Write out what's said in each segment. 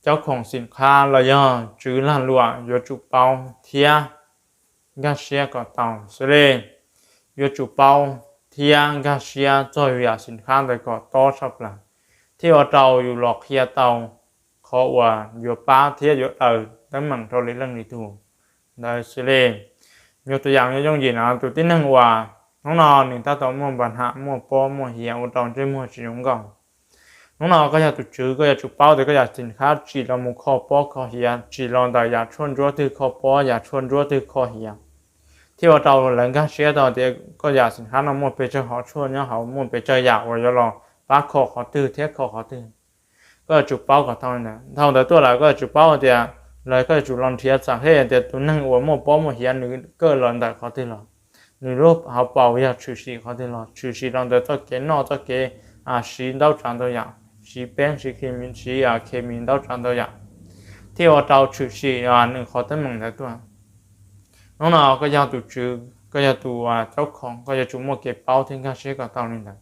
caub khoom xim qhab los yog tswv lag luam yuav tsum paub thiab nkag siab kom tau xwb li. Yuav tsum paub thiab nkag siab txog yam xim qhab ntawd kom tob tshaj plaws, thiaj ua rau yus los qhia tau qhov uas yuav pab thiab yuav daws teeb meem rau lwm leej lwm tus ntawd xwb li. Yog tus yam yooj yim no, tus tib neeg uas hnub no nws tab tom muaj npa ham, muaj pob muaj hiav ua rau ntsej muag tsis zoo nkauj. Hnub no koj yog tus tswv, koj yuav tsum paub tias koj yam xim qhab tsim los mus kho pob kho hiav, tsim los ntawm yam tshuaj ntsuab twg kho pob, yam tshuaj ntsuab twg kho hiav, thiaj ua rau lawv nkag siab tau tias koj yam xim qhab no muaj pes tsawg hom tshuaj nyob hauv, muaj pes tsawg yam uas yuav los pab kho qhov twg thiab kho qhov twg. Koj yuav tsum paub kom tau li ntawd. Dhau ntawd tuaj lawm koj yuav tsum paub tias lawv, koj yuav tsum los nrhiav txawm hej tias tus neeg uas muaj pob muaj hiav nws kawj los ntawm qhov twg los, nws lub hauv paus yog tshwm sim qhov twg los, tshwm sim los ntawm txoj kev noj txoj kev siv ntau tsav ntau yam, siv peeb siv khes mis, siv khes mis ntau tsav ntau yam, thiaj ua rau tshwm sim nws qhov teeb meem ntawd tuaj. Hnub no koj yog tus tswv, koj yog tus caub khoom, koj yuav tsum muaj kev paub thiab nkag siab kom tau li ntawd,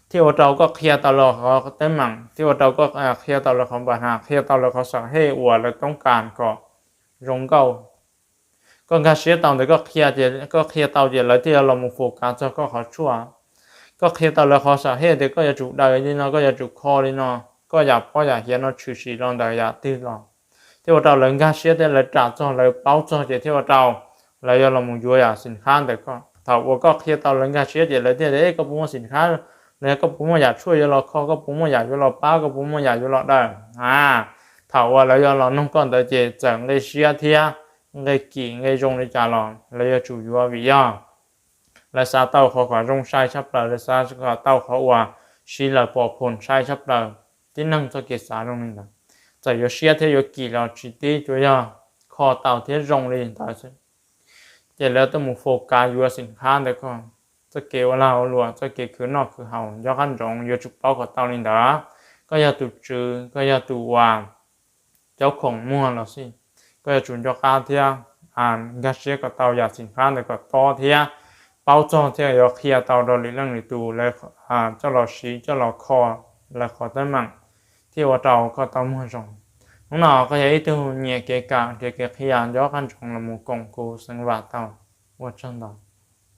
thiaj ua rau koj qhia tau lawv qhov teeb meem, thiaj ua rau koj qhia tau lawv qhov npa ham, qhia tau lawv qhov xawm hej uas lawv toob kas kom zoo nkauj. Koj nkag siab tau ntawd, koj qhia, koj qhia tau ces lawv thiaj yuav los mus fos kav txog koj qhov tshuaj. Koj qhia tau lawv qhov xawm hej tias koj yuav tsum daws li no, koj yuav tsum kho li no, koj yam pob yam hiav no tshwm sim los ntawm yam twg los, thiaj ua rau lawv nkag siab thiab lawv ram txog, lawv paub txog ces thiaj ua rau lawv yuav los mus yuav yam xim qhab ntawm koj. Thaum uas koj qhia tau lawv nkag siab ces lawv thiaj tias, koj puas muaj xim qhab los yog koj puas muaj yam tshuaj yuav los kho, koj puas muaj yam yuav los pab, koj puas muaj yam yuav los daws a. Thaum uas lawv yuav los noog koj ntawd ces txawm nqe siab thiab nqe kim nqe zoo li cas los lawv yuav tsum yuav vim yog lawv xav tau qhov kom zoo sai tshaj plaws, lawv xav kom tau qhov uas siv lawv pom phoom sai tshaj plaws. Tib neeg txoj kev xav zoo li ntawd, txawm yuav siab thiab yuav kim los tsis tib, tsuas yog kho tau thiab zoo li ntawd xwb ces lawv tuaj mus fos kav yuav xim qhab ntawm koj. Txoj kev ua lag ua luam, txoj kev khwv noj khwv haus nco qab ntsoov, yuav tsum paub kom tau li ntawd. Koj yog tus tswv, koj yog tus uas caub khoom muag los xij, koj yuav tsum nco qab thiab nkag siab kom tau yam xim qhab ntawd kom tob thiab paub txog thiab yuav qhia tau rau lwm leej lwm tus lawv coj los siv coj los kho lawv qhov teeb meem, thiaj ua rau koj tau muag zoo. Hnub no koj yog ib tug nyiam kev kam nrhiav kev qhia, nco qab ntsoov los mus koom kuv xeev vam tau. Ua tsaug ntau.